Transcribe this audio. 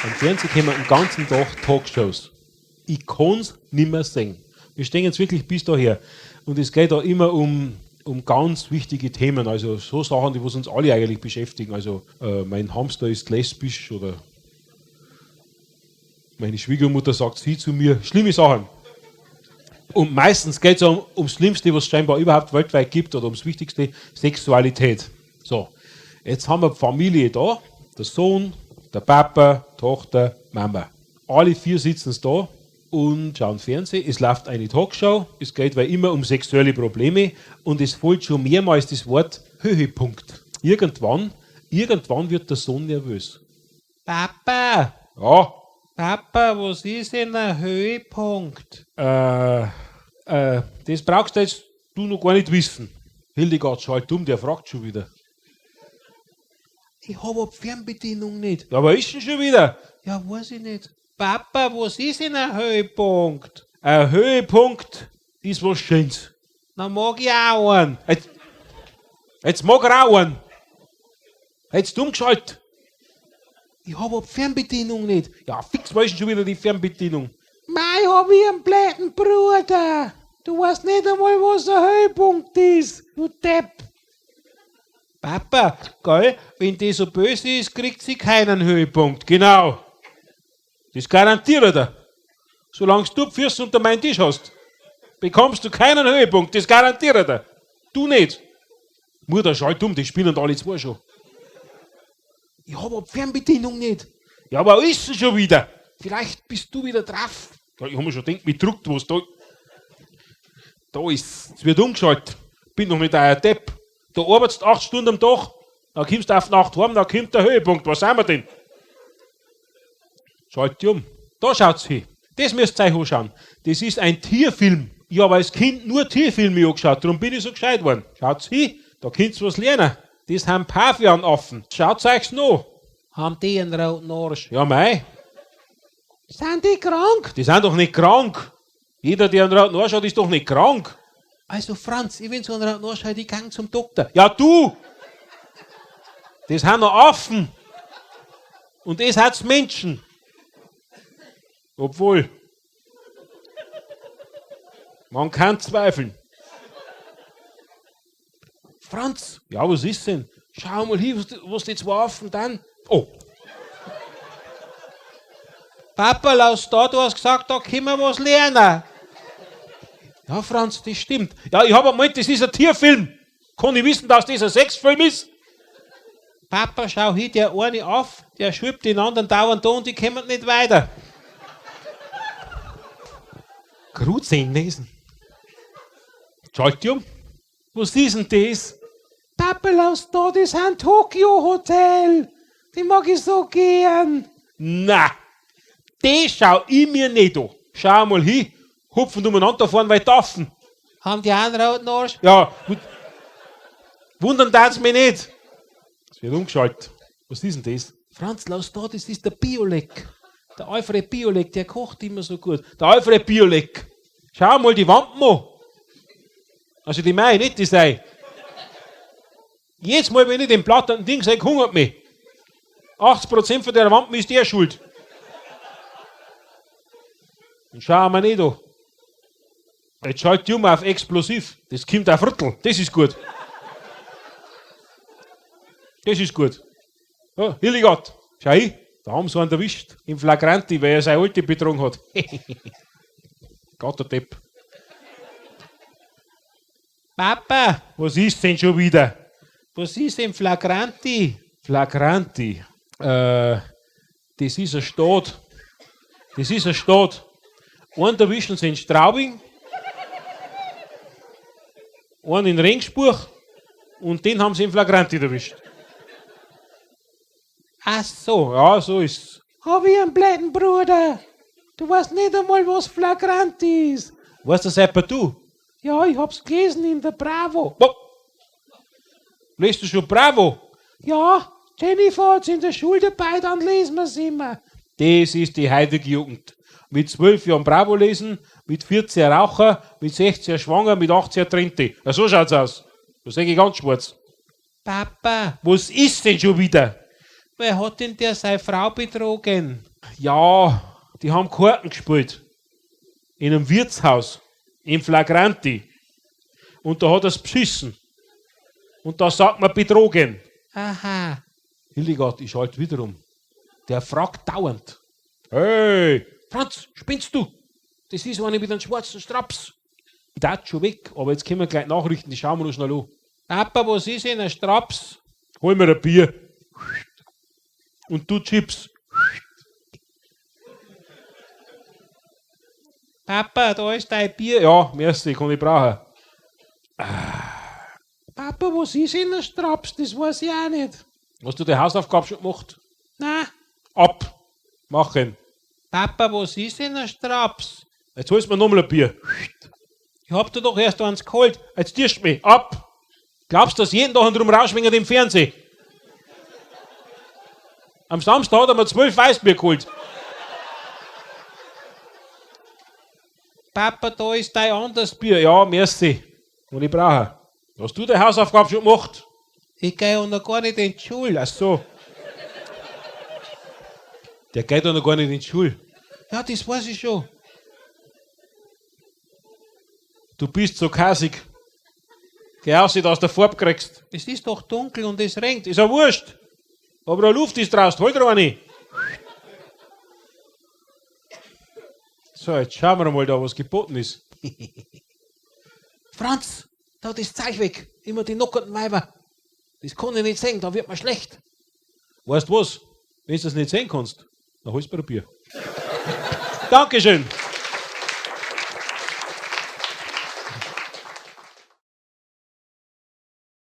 Am Fernsehen kommen den ganzen Tag Talkshows. Ich kann's nimmer sehen. Wir stehen jetzt wirklich bis daher. Und es geht da immer um ganz wichtige Themen, also so Sachen, die was uns alle eigentlich beschäftigen. Also mein Hamster ist lesbisch oder meine Schwiegermutter sagt sie zu mir. Schlimme Sachen. Und meistens geht es ums Schlimmste, was es scheinbar überhaupt weltweit gibt, oder ums Wichtigste, Sexualität. So, jetzt haben wir die Familie da, der Sohn, der Papa, Tochter, Mama. Alle vier sitzen da und schauen Fernsehen. Es läuft eine Talkshow, es geht weil immer um sexuelle Probleme und es fällt schon mehrmals das Wort Höhepunkt. Irgendwann wird der Sohn nervös. Papa! Ja? Papa, was ist denn ein Höhepunkt? Das brauchst du jetzt du noch gar nicht wissen. Hildegard schalt um, der fragt schon wieder. Ich hab eine Fernbedienung nicht. Ja, aber ist denn schon wieder? Ja, weiß ich nicht. Papa, was ist denn ein Höhepunkt? Ein Höhepunkt ist was Schönes. Na mag ich auch einen. Jetzt mag er auch einen. Jetzt umgeschaltet. Ich hab eine Fernbedienung nicht. Ja, fix, wo ist denn schon wieder die Fernbedienung? Mei, hab ich einen blöden Bruder. Du weißt nicht einmal, was ein Höhepunkt ist, du Depp. Papa, gell, wenn die so böse ist, kriegt sie keinen Höhepunkt. Genau. Das garantiert er dir. Solange du Füße unter meinen Tisch hast, bekommst du keinen Höhepunkt. Das garantiert er dir. Du nicht. Mutter, schalt um, die spinnen alle zwei schon. Ich hab eine Fernbedienung nicht. Ja, aber ist sie schon wieder? Vielleicht bist du wieder drauf. Ja, ich hab mir schon gedacht, mich druckt was da. Da ist es wird umgeschaltet. Bin noch nicht euer Depp. Da arbeitest du 8 Stunden am Tag, dann kommst du auf die Nacht heim, dann kommt der Höhepunkt. Was sind wir denn? Schalt dich um. Da schaut's hin. Das müsst ihr euch anschauen. Das ist ein Tierfilm. Ich habe als Kind nur Tierfilme angeschaut, darum bin ich so gescheit geworden. Schaut's hin, da könnt ihr was lernen. Das haben Pavianaffen. Schaut's euch's noch. Haben die einen roten Arsch? Ja, mei. Sind die krank? Die sind doch nicht krank. Jeder, der einen roten Arsch hat, ist doch nicht krank. Also Franz, ich bin so einen roten Arsch, ich gang zum Doktor. Ja, du! Das sind noch Affen. Und das hat's Menschen. Obwohl, man kann zweifeln. Franz, ja, was ist denn? Schau mal hier, was die zwei Affen dann. Oh. Papa, lass da, du hast gesagt, da können wir was lernen. Ja, Franz, das stimmt. Ja, ich hab gemeint, das ist ein Tierfilm. Kann ich wissen, dass das ein Sexfilm ist? Papa, schau hier, der eine auf, der schwippt den anderen dauernd da und die kommen nicht weiter. Kruzennesen. Schalt dich um. Was ist denn das? Papa, lass da, das ist ein Tokio Hotel. Die mag ich so gern. Na, das schau ich mir nicht an. Schau mal hin, hupfen umeinander fahren, weil die Haben die auch einen roten Arsch? Ja, gut. Wundern tat's mich nicht. Es wird umgeschaltet. Was ist denn das? Franz, lass da, das ist der Biolek. Der Alfred Biolek, der kocht immer so gut. Der Alfred Biolek. Schau mal die Wampen an. Also die meine, nicht die sei. Jedes Mal, wenn ich den platternden Ding sehe, hungert mich. 80% von der Wampen ist der schuld. Und schauen wir nicht an. Jetzt schalt die um auf Explosiv. Das kommt auf Rüttel. Das ist gut. Das ist gut. Ja, Hildegard, schau hin. Da haben sie einen erwischt. Im Flagranti, weil er seine Alte betrogen hat. Gott, der Depp. Papa, was ist denn schon wieder? Was ist denn Flagranti? Flagranti. Das ist eine Stadt. Das ist eine Stadt. Einen erwischen sie in Straubing, einen in Regensburg und den haben sie in Flagranti erwischt. Ach so, ja, so ist's. Hab ich einen blöden Bruder. Du weißt nicht einmal, was Flagranti ist. Weißt das etwa du? Ja, ich hab's gelesen in der Bravo. Wo? Lest du schon Bravo? Ja, Jennifer hat's in der Schule dabei, dann lesen wir's immer. Das ist die heutige Jugend. Mit 12 Jahren Bravo lesen, mit 14 Raucher, mit 16 schwanger, mit 18 Trente. Ja, so schaut's aus. Da seh ich ganz schwarz. Papa, was ist denn schon wieder? Wer hat denn der seine Frau betrogen? Ja, die haben Karten gespielt. In einem Wirtshaus. Im Flagranti. Und da hat er's beschissen. Und da sagt man betrogen. Aha. Hildegard, ich schalte wieder um. Der fragt dauernd. Hey, Franz, spinnst du? Das ist eine mit einem schwarzen Straps. Ich tat schon weg, aber jetzt kommen gleich Nachrichten, die schauen wir noch schnell an. Papa, was ist denn ein Straps? Hol mir ein Bier. Und du Chips. Papa, da ist dein Bier. Ja, merci, kann ich brauchen. Ah. Papa, was ist denn ein Straps? Das weiß ich auch nicht. Hast du die Hausaufgabe schon gemacht? Nein. Ab. Machen. Papa, was ist denn ein Straps? Jetzt holst du mir nochmal ein Bier. Ich hab dir doch erst eins geholt. Jetzt dirst mich. Ab. Glaubst du, dass jeden Tag drum rausschwingen im Fernsehen? Am Samstag hat er mir 12 Weißbier geholt. Papa, da ist dein anderes Bier. Ja, merci. Und ich brauche. Hast du die Hausaufgabe schon gemacht? Ich gehe ja noch gar nicht in die Schule. Ach so. Der geht ja noch gar nicht in die Schule. Ja, das weiß ich schon. Du bist so kassig. Geh aus, dass du Farbe kriegst. Es ist doch dunkel und es regnet. Ist ja wurscht. Aber die Luft ist draußen. Hol dir eine. So, jetzt schauen wir mal da, was geboten ist. Franz, da das Zeug weg. Immer die nockerten Weiber. Das kann ich nicht sehen, da wird mir schlecht. Weißt du was? Wenn du das nicht sehen kannst, dann holst du mir ein Bier. Dankeschön.